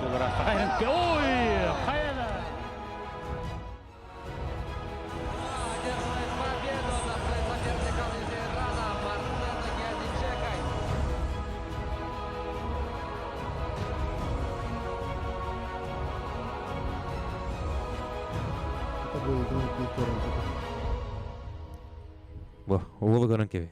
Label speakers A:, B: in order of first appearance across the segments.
A: тустуулара Саха сирин Ой! Хайа да!
B: Одерживает победу над своим соперником из Ирана Мартена Гиазичекой.
C: Бу, уолу көрөн кеби.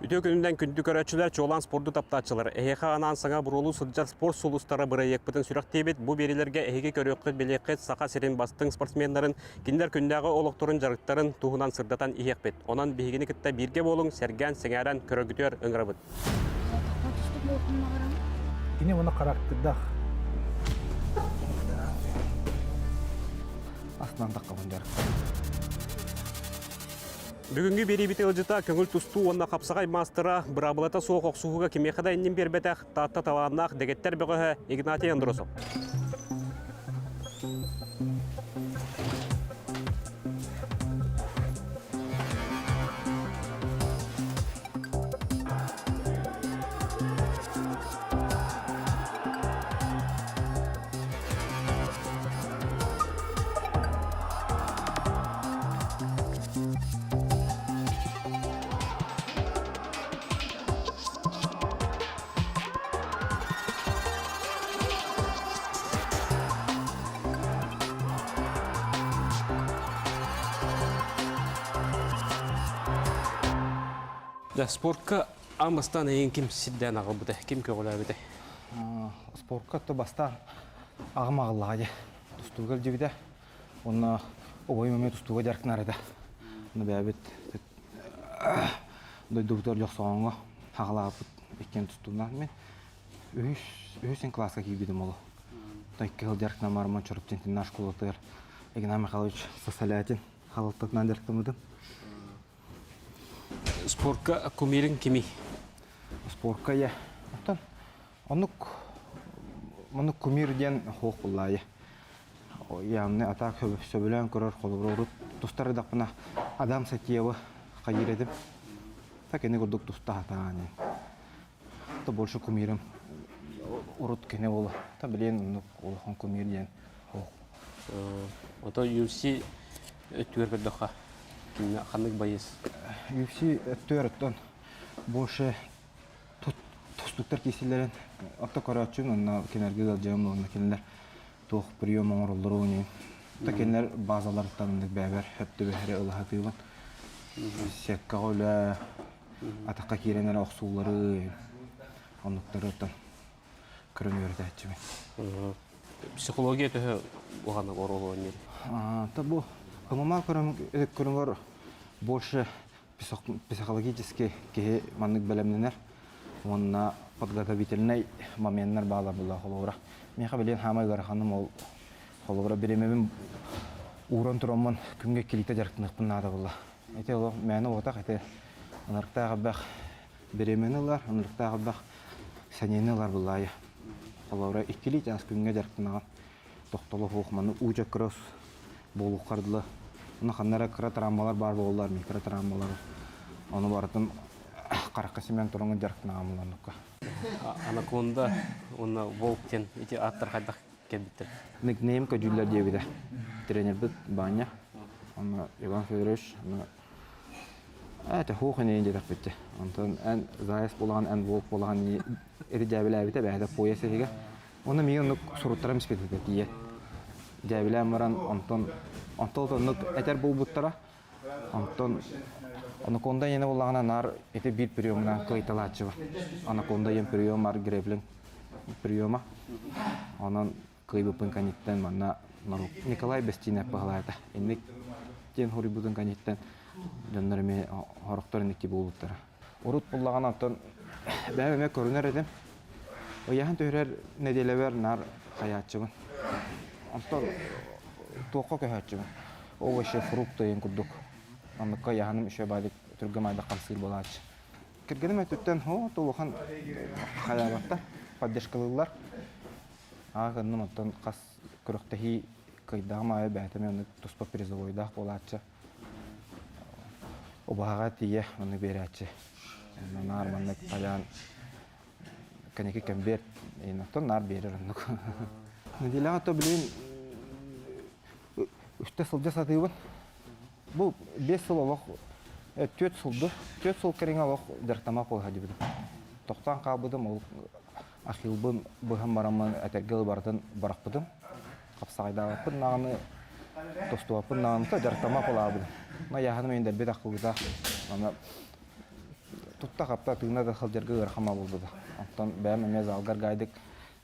D: Үтүө күнүнэн күндү көрөөччүлэр, чуолаан спорду таптааччылар, эһиэхэ анаан саҥа буруолуу сылдьар спорт сулустара бырайыакпытын сүрэхтиибит. Бу биэриилэргэ эһиги көрүөххүт, билиэххит Саха сирин бастыҥ спортсменнарын, кинилэр күннээҕи олохторун, дьарыктарын туһунан сырдатан иһиэхпит. Онон биһигини кытта бииргэ буолуҥ, сэргээн, сэҥээрэн көрөргүтүгэр ыҥырабыт.
E: Кини уонна характердаах.
F: Астынан таххабын дьарык.
D: Бүгүҥҥү биэриибит ыалдьыта көҥүл тустуу уонна хапсаҕай маастара, быраабылата суох охсуһууга кимиэхэ да иннин биэрбэтэх Таатта талааннаах дэгиттэр бөҕөһө Игнатий Андросов. Да, спортка аан бастаан эйигин ким сирдээн аҕалбыта, ким көҕүлээбитэ?
F: Спортка то бастаан аҕам аҕаллаҕа дии. Тустууга илдьибитэ. Уонна убайым эмиэ тустууга дьарыктанар этэ. Онно бэйэбит дойдубутугар Дьохсоҕоҥҥо хаҕалаабыт иккиэн тустуунан мин үһүс үһүс кылааска киирбитим ол. Икки сыл дьарыктанан бараммын Чурапчинтиннаах школатыгар Игнат Михайлович Сосолятин халалтатынан дьарыктаммытым.
D: Спортка кумирин кимий?
F: Спортка я. Оттон оннук маннык кумир диэн суох буоллаайа. Явный атаак сөбүлээн көрөр холобура урут тустар эрдэхпинэ Адам Сатиева хайыыр этим. Так кини курдук туста сатаан. То больше кумирым урут кини буолла. Та билин оннук улахан кумир диэн суох.
D: Ото UFC өттүгэр көрдөххө кимнэ ханнык байыс?
F: UFC өттүгэр оттон больше тустуктар киирсэллэрин отто көрөөччүн уонна кинилэргэ ыалдьыам уонна кинилэр туох прием оҥороллорун иһин то кинилэр базаларыттан оннук бэйэбэр сөп түбэһэри ыла сатыыбын сеткаҕа үлэ атахха киирэн эрэ охсуулары оннуктары оттон көрөн үөрэтээччибин
D: Психология төһө улаханнык оруолу оонньуур?
F: То бу ММА көрүҥэр больше психологически киһи маннык бэлэмнэнэр уонна подготовительнай моменнар баалар буолла холобура миэхэ билигин хаамай ыараханым ол холобура бириэмэбин ууран тураммын күҥҥэ иккилиитэ дьарыктаныахпын наада буолла ити олох мээнэ уотах ити ынырыктаах элбэх бириэмэни ылар ынырыктаах элбэх сэниэни ылар буллаайа холобура иккилии чаас күҥҥэ дьарыктанаҕын тохтоло суох маны уу чөккөрөс буолуоххар дылы Ону ханна эрэ кыра травмалар баар буолаллар, микротравмалар. Ону барытын харахха симэн тураҥҥын дьарыктанаҕын оннукка.
D: Анаконда уонна Волк диэн ити ааттар хайдах кэлбиттэр?
F: Никнейм көдьүүллэр диэбитэ. Тренербит Баня, онно Иван Федорович, онно это хуох инейин диэтэхпитти. Онтон эн заяц буолаҕын, эн волк буолаҕын ити дьээбилээбитэ бэйэтэ пояс иһигэр. Онно миигин оннук суруттарам испит этэ тиийэ. Дьээбилээн баран онтон онтон оннук этэр буолбуттара. Онтон анаконда иэнэ буоллаҕына наар ити биир приемунан кыайталааччыбын. Анаконда диэн прием бар греблинг приема. Онон кыайбыппын кэнниттэн манна Николай Бестинов баһылаата. Инник диэн хоруйбутун кэнниттэн дьоннор эмиэ хорохтор инники буолбуттара. Урут буллаҕына оттон бэйэм эмиэ көрүнэр этим. Ыйаһын түһэрэр нэдиэлэбэр наар хайааччыбын. Онтон туохха көһөөччүбүн. Овощи, фрукты диэн курдук. Оннукка ыйаһыным үчүгэй баайдык түргэн баайдык хамсыыр буолааччы. Кэргэним өттүттэн оо улахан хайаабаттар, поддержкалыыллар. Аҕа гынным оттон хас күрэхтэһии кыайдаҕым аайы бэйэтэ эмиэ оннук туспа призовойдаах буолааччы. Убаһаҕа тиийэ ону биэрээччи. Наар маннык тайаан кэнники кэмбиэр оттон наар биэрэр оннук. Нэдиэлэҕэ то билигин үстэ сылдьа сатыыбын. Бу 5 сыл олох 4 сылды, 4 сыл кэриҥэ олох дьарыктаммат буола сылдьыбытым. Тохтоон хаалбытым, ол ахилбын быһан бараммын этэргэ барытын бырахпытым. Хапсаҕайдаабаппын даҕаны, тостубаппын даҕаны дьарыктаммат буолаабытым. Найааһыным иһин дэлби таххыбыта. Аны тутта-хапта тыына да сылдьарга ыарахан буолбута. Оттон бэйэм эмиэ залгар гайдык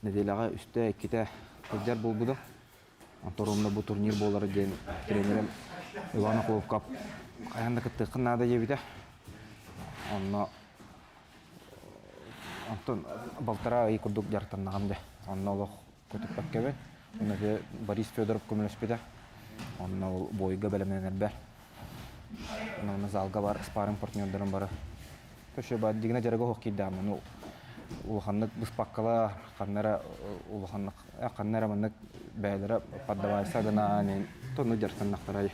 F: нэдиэлэҕэ үстэ-иккитэ сылдьар буолбутум. Онтон бу турнир буолар диэн тренерим Иван Охлопков хайаан да кыттыаххын наада диэбитэ. Онно онтон балтараа ый курдук дьарыктаннаҕым дьэ. Онно олох көтүппэккэбин. Онно Борис Федоров көмөлөспүтэ. Онно ол бойга бэлэмнэнэрбэр. Онно залга бар спарринг партнердарым бары. Төшө ба дигинэ дьарыга оһох киирдэҕим. Ну улаханнык быспаккалар, ханна эрэ улаханнык ханна эрэ маннык бэйэлэрэ поддавайса гына тонну дьарыктаннахтарай.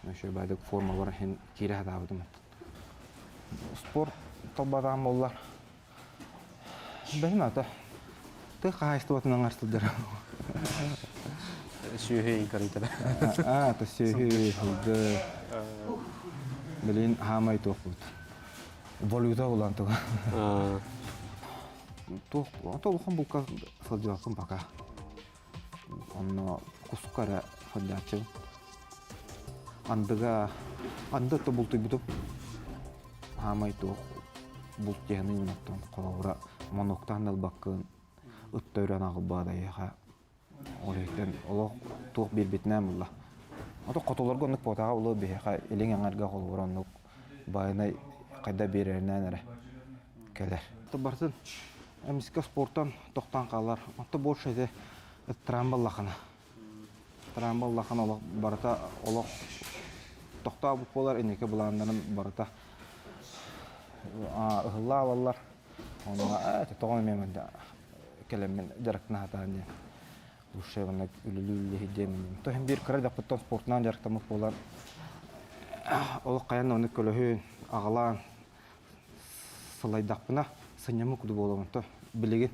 F: Еще байдык формалар иһин киирэ сатаабытым. Спорт талбатаҕым буоллар Бэһин ата тыа хаһаайыстыбатын аҥар сылдьар.
D: Сүөһү ыйгарыйтара.
F: Аа, то сүөһү сылгы. Билин хаамай туохпут. Валюта булан туга. Туох, ото улахан булка сылдьыбаппын пока. Онно куска эрэ сылдьааччыбын. Андыга анды то бултуйбутум. Хаамай туох булт диэхин оттон холобура монуоктаан ылбаккын ытта үрэн аҕалбаат эйиэхэ ол иһиттэн олох туох биэрбитинэн булла. Ото хотуларга оннук буотаҕа улуу биһиэхэ илиҥ эҥэргэ холобура оннук байанай хайда биэрэринэн эрэ кэлэр. Барытын эмискэ спортан тохтоон хаалар. Онто больше ити трамба улахана. Трамба улахан олох барыта олох тохтообут буолар инники былааннарын барыта ыһылла алаллар. Онно тоҕо эмиэ кэлэммин дьарыктана сатаан диэн лучше маннык үлэлии диэмин. То иһин биир кыра дьахпыттан спортунан дьарыктаммыт буолан олох хайан оннук көлөһүн аҕалаан сылайдахпына сынньаммыт курдук буолабын то билигин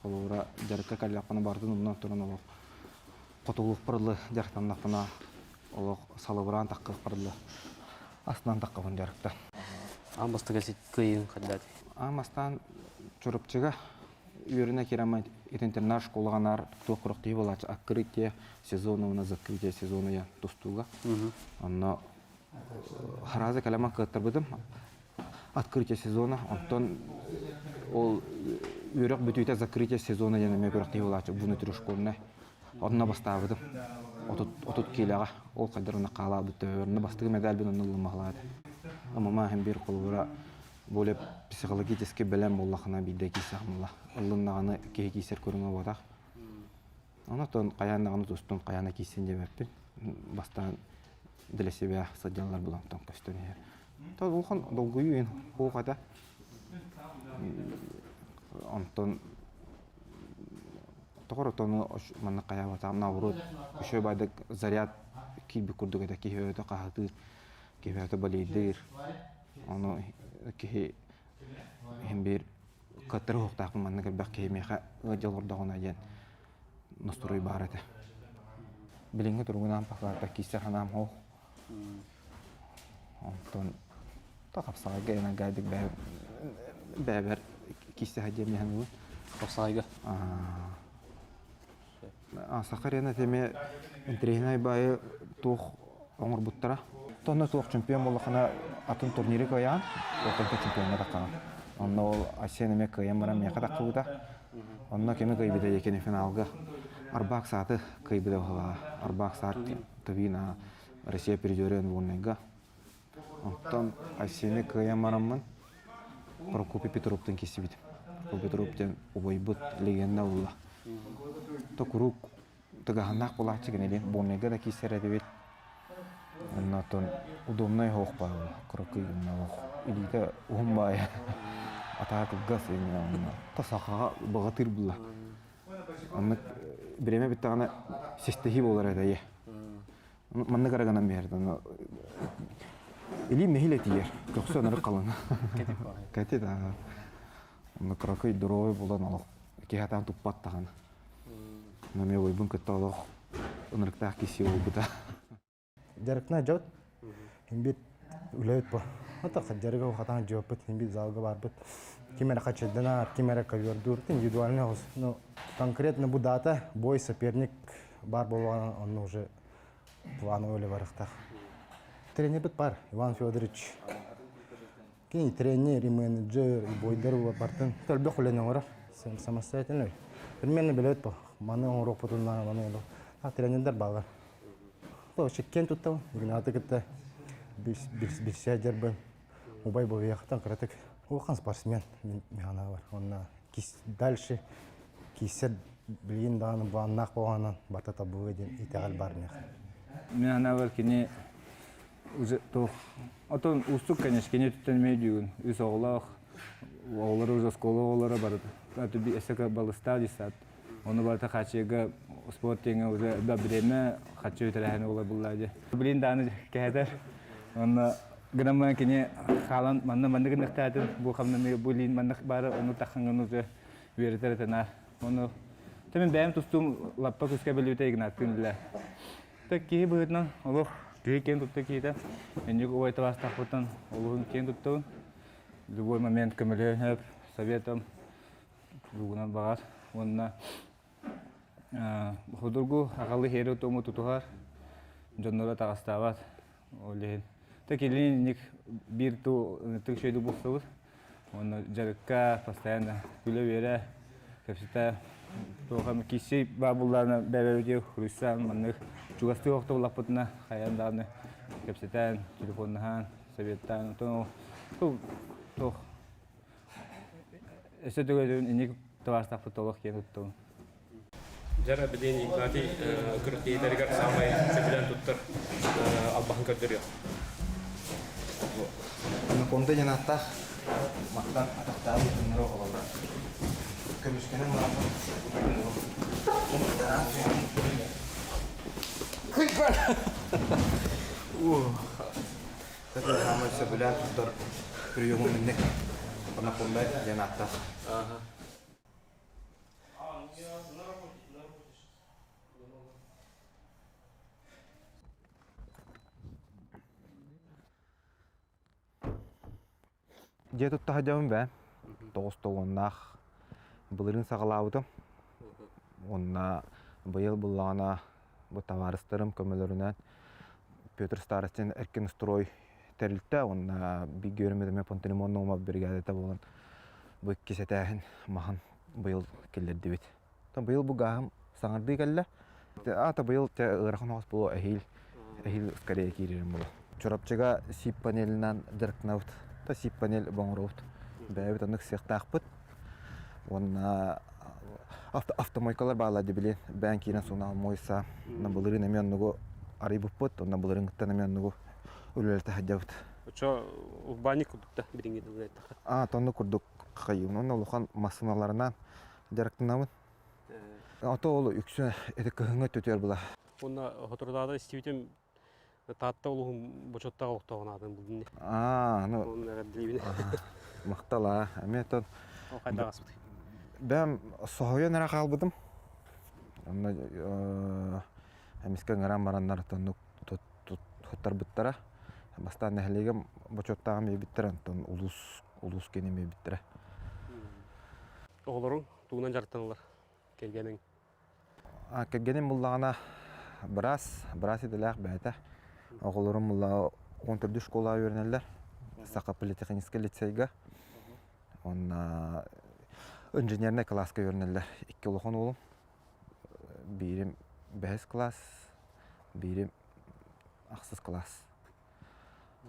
F: холобура дьарыкка кэллэхпинэ барытын умнан туран олох хотулуохпар дылы дьарыктаннахпына олох салыбыраан таххыахпар дылы астынан таххабын дьарыктан.
D: Аан бастакы кыайыыҥ хайдах
F: Аан бастаан Чурапчыга үөрэнэ киирэммин интернат школаҕа наар туох күрэхтэһии буолааччы открытие сезона уонна закрытие сезона я тустууга. Онно Харааза кэлэмэн кыаттарбытым. Открытие сезона. Онтон ол үөрэх бүтүүтэ закрытие сезона диэн эмиэ күрэхтэһии буолааччы внутришкольнай. Онно бастаабытым. 30 киилэҕэ. Ол хайдар онно хаалаабыт төбөбөр. Бастакы медальбин онно ылыммахлаата. Ымама иһин биир холобура более психологически бэлэм буоллахына биирдэ киирсэхим буолла. Ыллыннаҕына киһи киирсэр көрүҥэ буотах. Онон хайаан даҕаны тустун, хайаан да киирсин диэбэппин. Бастаан для себя сылдьаллар булан көстөн иһэр. То улахан долгуйуу иһин хуох этэ. Онтон тоҕор отону манна хайаабатаҕым наоборот еще байдык заряд киирбит курдук этэ киһи өтө хаһытыыр, киһи өтө балейдыыр. Ону киһи иһин биир кыаттара уһуктаахпын маннык элбэх киһи миэхэ ыалдьа олордоҕуна диэн настрой баар этэ. Билиҥҥи туругунаан пахлаата киирсэр санаам суох. Онтон та хапсаҕайга энергайдык бэйэбэр киирсэ сылдьыам диэн саныыбын.
D: Хапсаҕайга?
F: Саха арена эмиэ интэриэһинэй баайы туох оҥорбуттара. Онно туох чемпион буоллаххына атын турниры кыайаҕын, оттон чемпиоҥҥа таххаҕын. Онно ол Айсен эмиэ кыайан баран миэхэ таххыбыта. Онно кими кыайбыта диэкини финалга Арбак Сааты кыайбыта быһыылааҕа. Арбак Саат Тувина Россия призеры сборнайга. Оттон Айсены кыайан бараммын Прокопий Петровтан киирсибитим. Прокопий Петров диэн убайбыт легенда буолла. То куруук тыгаһыннаах буолааччы кинилиин буоннайга да киирсэр этибит. Онно оттон удобнай оһох баар кыракый олох илиитэ уһун баайа атаҕа кылгас онно то сахаҕа баҕатыыр буолла. Оннук бириэмэ бүттэҕинэ систэһии буолар этэ ийэ. Маннык эрэ гынан биэрдэ. Илиим нэһиилэ тиийэр. Көхсө ынырык халыҥ. Кэтит аа. Онно кыракый здоровый буолан олох киһи атаан туппат даҕаны. Онно эмиэ убайбын кытта олох ынырыктаах киси буолбута.
E: Дьарыкна дьот. Химбит үлэбит бу. Ата дьарыга хатаан дьуоппут, химбит залга барбыт. Ким эрэ хачайданар, ким эрэ ковёрдуур. Индивидуальный ну, конкретно бу дата, бой, соперник бар буолуоҕунан онно уже плановый үлэ барыахтаах. Тренербит бар, Иван Федорович. Кини тренер, и менеджер, и бойдар бартын элбэх үлэни оҥорор. Самостоятельный. Примерно билэбит бу. Маны оҥоруохпутун маны а тренердэр баалар. То киэн туттабын. Игнаты кытта билсэ дьарбын. Убай буойахтан кыратык улахан спортсмен мин бар. Онна дальше киссер билигин даҕаны буаннаах буоланан барта табыллыа диэн итэҕэл баар миэхэ.
C: Мин санаабар кини уже туох отон уустук конечно кини өттүттэн эмиэ дүүгүн үс оҕолоох оҕолоро уже оскуола оҕолоро барыта өссө балыстаах десят ону барыта хаачыйга спорт диэҥэ уже да бириэмэ хаччы үтэлэһэн оҕолор буллаа дии билин дааны кэһэтэр онно гынан баран кини хаалан манна маннык гыныахтаатын бу хамнаны бу илиин маннык баары ону таххаҥҥын уже үөрэтэр этэ Ону мин бэйэм тустуум лаппа күүскэ биллибитэ Игнаттыын үлэ. Так киһи быһыытынан олох киһи киэн тутта киһитэ. Инник убай табаастахпыттан олуһун киэн туттабын. Любой момент көмөлөһөн советом лугунан баҕар. Уонна худургу аҕалы хиэри туму тутуһар, дьонноро таҕастаабат. Ол иһин. Так инник биир ту ытык шөйдү булсубут. Уонна дьарыкка постоянно күлэ-үөрэ кэпсэтэ туох эмэ киссий баа буллаана бэбэбитигэр хуруйсан маннык чугастыы охто буллахпытына хайаан даҕаны кэпсэтэн, телефоннаһан, советтаан оттон ол туох өссө төгүлүн инник табаастахпыт олох киэн туттабын.
D: Дьара билигин Игнатий күрэхтэһиилэригэр саамай сөбүлээн туттар албаһын көрдөрүө.
F: Анаконда диэн ааттаах мантан атахтаабыт түннэри оҕолорго көмүскэнэн баран Саамай сөбүлээн туттар приемум инник Анаконда диэн ааттаах. Дьиэ тутта сылдьабын бээ. Тоҕус тоҕуоннаах былырыын саҕалаабытым. Уонна быйыл буллаҕына бу табаарыстарым көмөлөрүнэн Петр Старостин Эркин строй тэрилтэ уонна бииргэ үөрэммит эмиэ Пантелеймон Наумов биригээдэтэ буолан бу иккис этээһин маһын быйыл киллэрдибит. Быйыл бу гааһым саҥардыы кэллэ. Аата быйыл ыарахан оҕус буолуо эһиил эһиил скорее киирэрим буолуо. Чурапчыга сип панелинан дьарыктанабыт. Сип панель оҥоробут. Бэйэбит оннук сыахтаахпыт. Уонна автомойкалар бааллар дии бэйэн киирэн суунал мойса. Былырыын эмиэ оннугу арыйбыппыт. Онно былырыыҥҥыттан эмиэ оннугу үлэлэтэ сылдьабыт.
D: Очо урбаанньык курдук да билиҥҥи тылынан эттэххэ.
F: Аа, тонну курдук хайыым. Онно улахан массыыналарынан дьарыктанабын. Ото ол үксүн ити кыһыҥҥы өттүтүгэр була.
D: Уонна соторутааҕыта истибитим Таатта улууһун бочуоттаах олохтооҕун аатын булдум дии.
F: Аа, ну
D: Онно эҕэрдэлиибин.
F: махтал аа. Эмиэ тон
D: Ол хайдах ааспытый?
F: Бэм соһуйан эрэ хаалбытым. Онно эмискэ ыҥыран бараннар тоннук туттарбыттара. Бастаан нэһилиэгим бочуоттааҕым биэрбиттэрэ, онтон улуус улуус киэнин биэрбиттэрэ.
D: Оҕолоруҥ тугунан дьарыктаналлар? Кэргэниҥ?
F: Кэргэним буллаҕына быраас, быраас идэлээх бэйэтэ. Оҕолорум буллаҕа 14 школаҕа үөрэнэллэр. Саха политехническай лицейга. Уонна инженернэй кылааска үөрэнэллэр. Икки улахан уолум. Биирим бэһис кылаас, биирим ахсыс кылаас.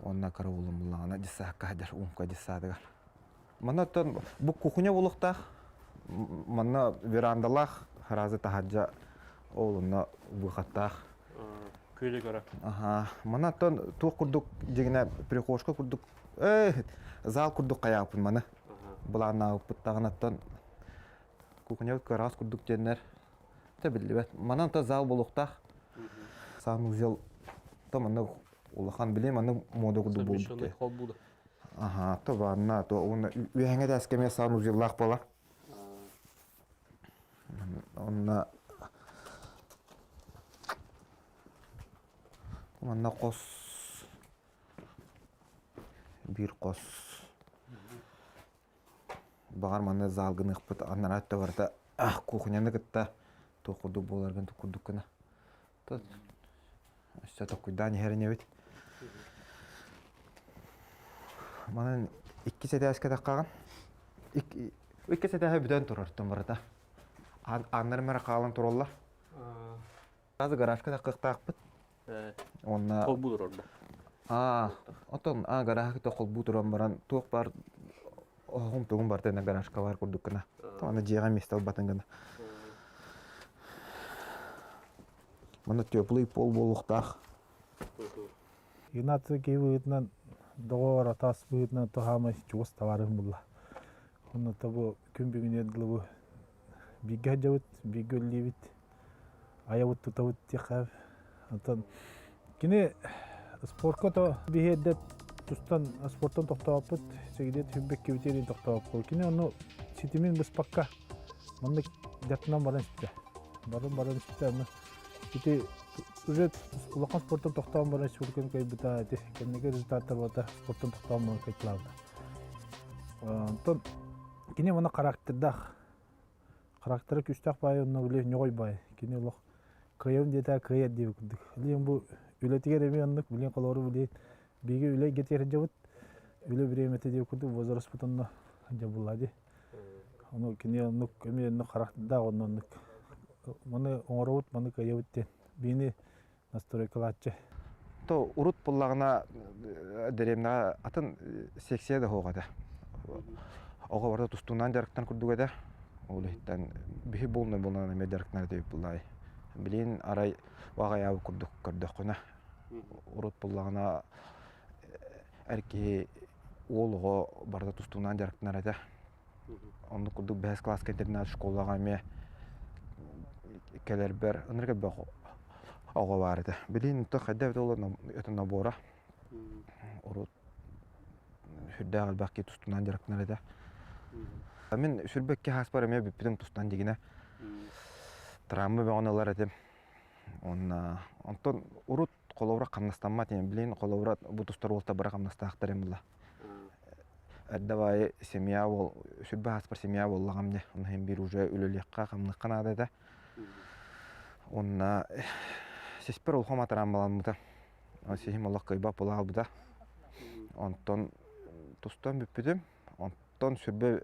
F: Уонна кыра уолум буллаҕына дьыссаакка сылдьар, Умка дьыссаатыгар. Манна оттон бу кухня буолуохтаах. Манна верандалаах, сразу таһырдьа ол онно выходтаах.
D: Күөлү көрө.
F: Аха. Манна оттон туох курдук дьиҥинэ прихожка курдук зал курдук хайааппын маны. Былааннаабыппыт даҕаны оттон кухня кыараас курдук диэннэр да биллибэт. Манан то зал буолуохтаах. Санузел то манна.
G: Улахан билим маннык муода курдук буолбут.
D: Холбуу да.
G: Аха, то ванна, то уонна үөһэҥэ тээскэ эмиэ санузеллаах буолар. Онно манна хос биир хос баҕар манна зал гыныахпыт анараа өттө барыта кухняны кытта туох курдук буоларгын курдук гына өссө токуйдаан иһэр инибит манан иккис этээскэ таххаҕын иккис этээһэ бүтэн турар барыта ааннарым эрэ хаалан тураллар Сразу гаражка таххыахтаахпыт. Уонна
D: Холбуу турар да.
G: Аа, отон аа гаражка холбуу туран баран туох баар оһоҕум тугум барыта гаражка баар курдук гына. Аны дьиэҕэ миэстэ ылбатын гына. Манна теплый пол буолуохтаах.
H: Игнатий киһи быһыытынан доҕор атас быһыытынан туһаамай чугас табаарыһым булла. Онно бу күн бүгүнүгэр дылы бу бииргэ сылдьабыт, бииргэ үлэлиибит, айабыт тутабыт диэххэ. Онтон кини спорка то биһи эрдэ тустан спортан тохтооппут, сэгидиэт сүрбэккибит диэн тохтооппут. Кини ону ситимин быспакка маннык дьаттынан баран испитэ. Баран баран испитэ аны ити уже улахан спортан тохтоон баран республиканы кыайбыта ити кэнники результаттар барыта спортан тохтоон баран кыайталаабыта. Онтон кини уонна характердаах характера күүстээх баайы онно били ньоҕой баай кини олох кыайабын диэтэ кыайар диэбит курдук билигин бу үлэтигэр эмиэ оннук билигин холоору билигин биһиги үлэ эйгэтигэр сылдьабыт үлэ бириэмэтэ диэбит курдук возраспыт онно дьабылла дии ону кини оннук эмиэ оннук характердаах онно оннук маны оҥоробут маны кыайабыт диэн биини настройкалааччы.
G: То урут буллаҕына дэриэбинэҕэ атын секция да суох этэ. Оҕо барыта тустуунан дьарыктан курдук этэ. Ол иһиттэн биһи буолунай буолунан эмиэ дьарыктанар этибит буллаай. Билигин арай аҕайаабыт курдук көрдөххүнэ урут буллаҕына эр киһи уол оҕо барыта тустуунан дьарыктанар этэ. Оннук курдук бэһис кылааска интернат школаҕа эмиэ кэлэрбэр ынырык элбэх оҕо баар этэ. Билигин онтон хайдах эбитэ буолла это набора урут сүрдээх элбэх киһи тустунан дьарыктанар этэ. Мин сүрбэккэ хааспар эмиэ бүппүтүм тустан дигинэ. Травма бөҕөнү ылар этим. Уонна онтон урут холобура хамнастаммат ини билигин холобура бу тустар уолта бары хамнастаахтар эм була. Эрдэ баайы семья буол сүрбэ ааспар семья буоллаҕым дьэ онно иһин биир уже үлэлиэххэ хамныхха наада этэ. Уонна сиспэр улахан матарааммаламмыта. Сиһим олох кыайбат буола хаалбыта. Онтон тустан бүппүтүм. Онтон сүрбэ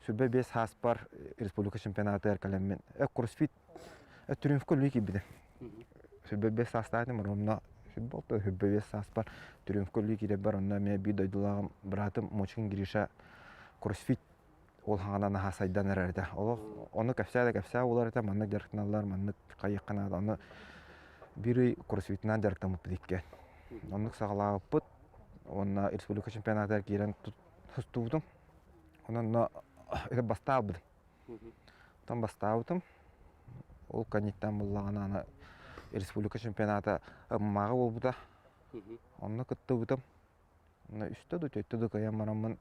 G: сүрбэ биэс сааспар республика чемпионатыгар кэлэммин кроссфит Триумфка үлүү киирбитим. Сүрбэ биэс саастаах этим, онно сүрбэ алта, сүрбэ биэс сааспар Триумфка үлүү киирэрбэр онно эмиэ биир дойдулааҕым быраатым Мочкин Гриша кроссфит ол хаҥанан наһаа сайдан эрэр этэ. Олох ону кэпсээ да кэпсээ буолар этэ, маннык дьарыктаналлар, маннык хайыахха наада. Ону биир ый кроссфитынан дьарыктаммыппыт иккиэн. Оннук саҕалаабыппыт уонна республика чемпионатыгар киирэн тустубутум. Онон онно бастаабытым. Оттон бастаабытым. Ол кэнниттэн буллаҕына аны республика чемпионата Ыммаҕа буолбута. Онно кыттыбытым. Онно үстэ да төртө да кыайан бараммын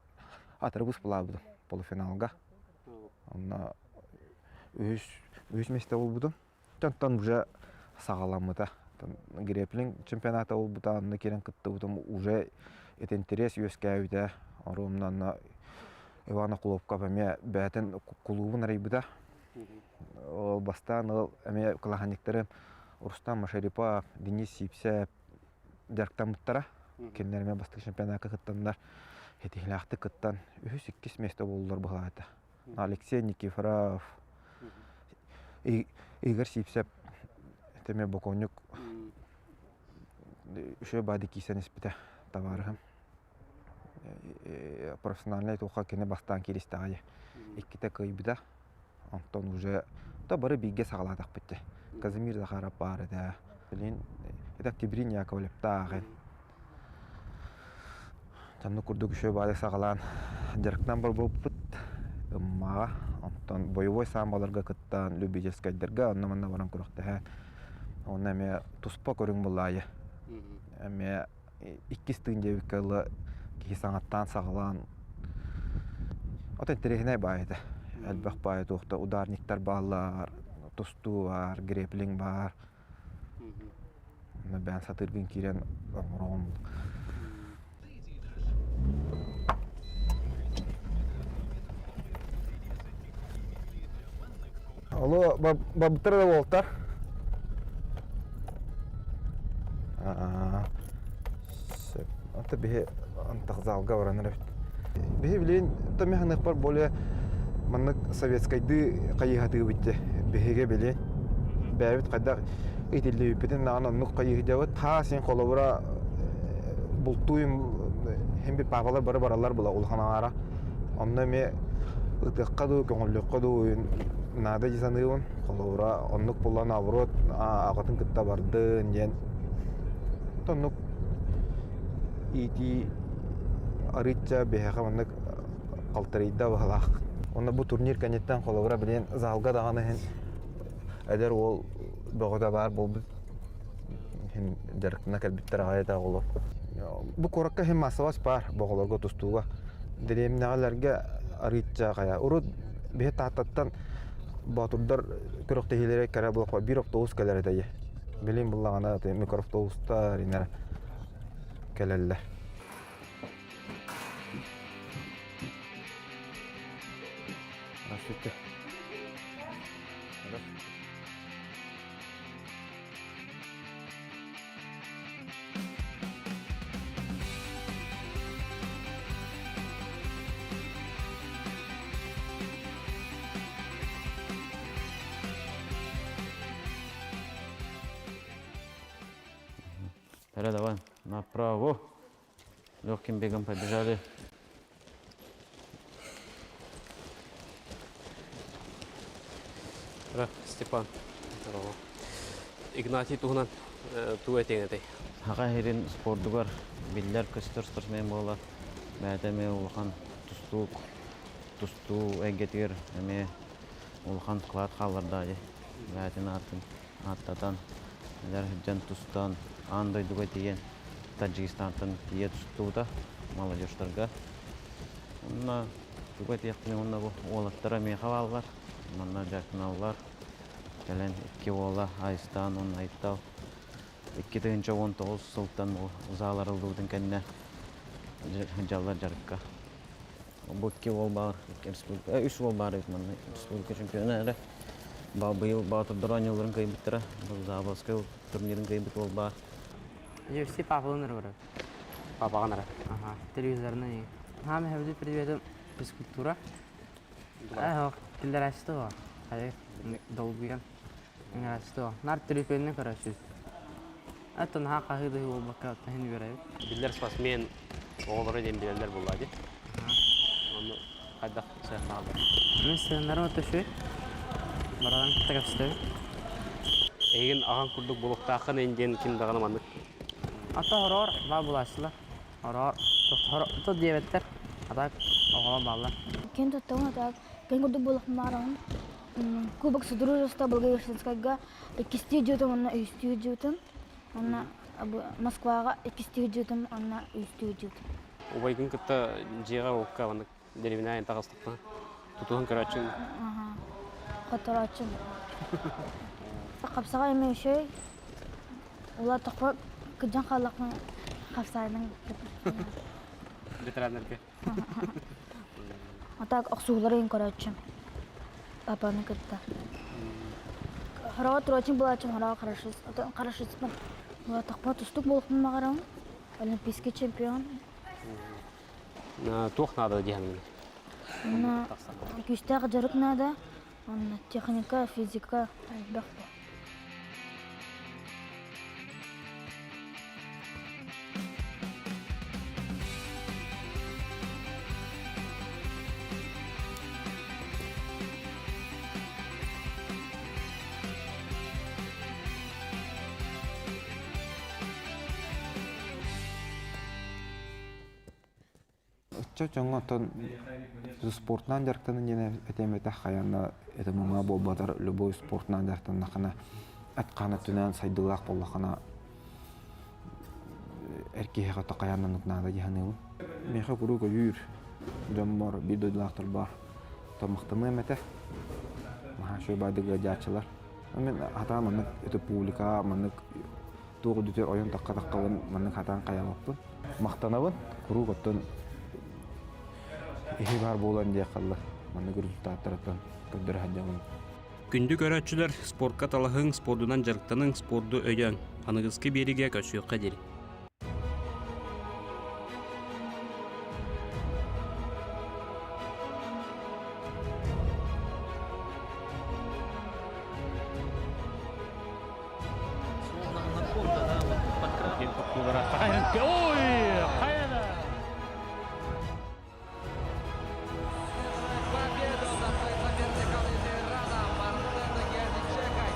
G: атырыбыс булаабытым полуфиналга. Онно үһүс үһүс миэстэ буолбутум. Оттон уже саҕаламмыта. Греплинг чемпионата буолбута, онно киирэн кыттыбытым уже ити интерес үөскээбитэ. Оруомна онно Иван Охлопков эмиэ бэйэтин кулуубун арыйбыта. Ол бастаан ол эмиэ кылаһанньыктары Рустам Машарипов, Денис Сипсев дьарыктаммыттара. Кинилэр эмиэ бастакы чемпионакка кыттаннар, ситиһиилээхтик кыттан үһүс, иккис миэстэ буоллулар быһыылаах этэ. Алексей Никифоров, Игорь Сипсев эмиэ бокуонньук үчүгэй баады киирсэн испитэ табаарыһым. Профессиональнай туохха кини бастаан кииристэҕэ иккитэ кыайбыта. Онтон уже да бары бииргэ саҕалаатахпыт дии. Казимир Захаров баар этэ. Билин это Октябрин Яковлевтаах Оннук курдук үчүгэй баайы саҕалаан дьарыктаан барбыппыт Ыммаҕа. Онтон бойобуой саамбаларга кыттан, любительскайдарга онно-манна баран күрэхтэһэн, онно эмиэ туспа көрүҥ буллаайы. Эмиэ иккис тыын диэбиккэ дылы киһи саҥаттаан саҕалаан От интэриэһинэй баай этэ. Элбэх баай туохта ударниктар бааллар, тустуу баар, греплинг баар. Онно бэйэн сатыыргын киирэн оҥороҕун. Алло, бабыттар да буолтар. Сөп. Ата биһи антах залга баран эрэбит. Биһи билигин томми ханыахпар более маннык советскайдыы хайыһатыыбыт дии. Биһиги билин бэйэбит хайдах итиллибиппитин наҕан оннук хайыһыдьабыт. Хаа син холобура бултуйум хим бир папалар бары бараллар була улахан аҥаара. Онно эмиэ ытыахха дуу, көҥүллүөххэ дуу наада дии саныыбын. Холобура оннук буолла наоборот аҕатын кытта бардын диэн оннук иитии арыычча биһиэхэ маннык халтарыйда быһалаах. Онно бу турнир кэнниттэн холобура билигин залга даҕаны иһин эдэр уол бөҕөтө баар буолбут иһин дьарыктана кэлбиттэр аҕай этэ оҕолор. Бу куоракка иһин массовость баар бу оҕолорго тустууга. Дэриэбинэҕэлэргэ арыычча хайа. Урут биһи Тааттаттан боотурдар күрэхтэһиилэрэ кэрэ буолуохха биир автобус кэлэр этэ. Билин буллаҕына микроавтобустар иннэр кэлэллэр. Здравствуйте.
I: Давай, давай, направо. Легким бегом побежали.
D: Степан. Здорово. Игнатий туһунан туу этиэҥ этэй?
I: Саха сирин спордугар биллэр-көстөр спортсмен буолар. Бэйэтэ эмиэ улахан тустуук, тустуу эйгэтигэр эмиэ улахан вклад хаалларда дии. Бэйэтин аатын ааттатан, эдэр сылдьан тустан, аан дойдуга тиийэн Таджикистантан тиийэ тустубута молодежтарга. Онно тугу этиэхпиний уонна бу уолаттара миэхэ бааллар, манна дьарыктаналлар. Кэлэн икки уола Айстаан уонна Айтал 2019 сылтан зал арыллыбытын кэннэ дьаллар дьарыкка. Бу икки уол баар, республика, үс уол баар эбит манна республика чемпиона эрэ. Быйыл Баатырдар оонньууларын кыайбыттара. Заболоцкай турнирын кыайбыт уол баар.
J: UFC папалын ырыбыры.
D: Папаҕын ара.
J: Ага, телевизорынан. Хаам хэбди приветом физкультура. Ээ, киллэрээччи дуо? Хайа, долгуйан. Ыҥырааччы дуо? Нар төлөпүөнүнэн көрөөччү. Оттон наһаа хаһыы-дыһыы буолбакка иһин үөрэбит.
D: Биллэр спортсмен оҕолоро диэн билэллэр буоллаа дии. Онно хайдах сыаналааллар?
J: Мин сыаннарым ото үчүгэй. Бараларын кытта кэпсэтэбин.
D: Эйигин аҕаҥ курдук буолуохтааххын эн диэн ким даҕаны маннык
J: Ата хороор баа булааччылар. Хороор, то диэбэттэр. А так оҕолор бааллар.
K: Киэн туттабын, а так киэн курдук буолуохпун баҕарабын. Кубок Содружества Благовещенскайга иккистии дьиэтим уонна үстүү дьиэтим. Уонна Москваҕа иккистии дьиэтим уонна үстүү дьиэтим.
D: Убайгын кытта дьиэҕэ-уокка маннык дэриэбинэ таҕыстаххына тутуһан көрөөччүҥ?
K: Хоторооччум. Хапсаҕай эмиэ үчүгэй. Улааттахпа кырдьан хааллахпына хапсаайынан
D: Ветераннарга.
K: А так охсуһуулары көрөөччүм. Папаны кытта. Хараҕа турааччым булааччым хараҕа хорошистпын. Улааттахпына тустук буолуохпун баҕарабын. Олимпийский чемпион.
D: Туох наада диэхин
K: Онно күүстээх дьарык наада. Онно техника, физика элбэх.
G: Ыччат дьоҥҥо оттон спортунан дьарыктанын диэн этиэм этэ хайаан это муҥа буолбатар любой спортунан дьарыктаннаххына эт-хаан өттүнэн сайдыылаах буоллаххына.
F: Эр киһиэхэ тоқайан оннук наада дии саныыбын. Миэхэ куруук өйүүр дьоммор, биир дойдулаахтарбар томахтаныам этэ. Наһаа үчүгэй баайдык ыалдьааччылар. Мин хатаан маннык это публика маннык туох үдүтэр ойон тахха таххабын маннык хатаан хайаабаппын. Махтанабын куруук оттон иһи баар буолан диэх халла маннык результаттарыттан көрдөрө сылдьабын.
D: Күндү көрөөччүлэр, спортка талаһыҥ, спордунан дьарыктаныҥ, спорду өйөөҥ. Аныгыскы биэриигэ көрсүөххэ диэри.
A: Ой, хайа
B: Победу над своим соперником из Ирана Мартена Геодичекой.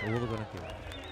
L: Уолу көрөн киирэр.